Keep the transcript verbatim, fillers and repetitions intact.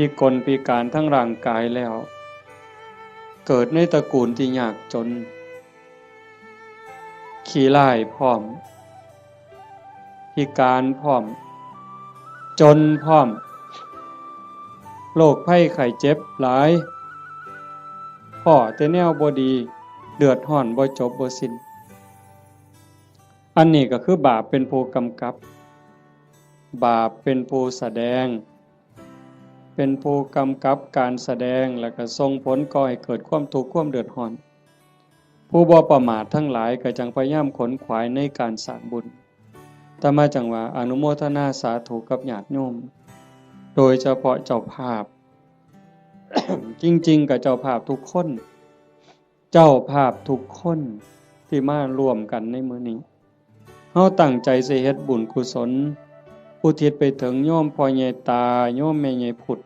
พิกลพิการทั้งร่างกายแล้ว เกิดในตระกูลที่ยากจน ขี้ร้ายพร้อม พิการพร้อม จนพร้อม โรคภัยไข้เจ็บหลาย พ้อแต่แนวบ่ดี เดือดร้อนบ่จบบ่สิ้น อันนี้ก็คือบาปเป็นผู้กำกับ บาปเป็นผู้แสดง เป็นผู้กำกับการแสดง แล้วก็ส่งผลก่อให้เกิดความทุกข์ความเดือดร้อน ผู้บ่ประมาททั้งหลายก็จั่งพยายามขนขวายในการสร้างบุญ อาตมาจั่งว่าอนุโมทนาสาธุกับญาติโยม โดยเฉพาะเจ้าภาพ จริงๆ ก็เจ้าภาพทุกคน เจ้าภาพทุกคนที่มาร่วมกันในมื้อนี้ เฮาตั้งใจสิเฮ็ดบุญกุศล อุทิศไปถึงโยมพ่อใหญ่ตา โยมแม่ใหญ่พุทธ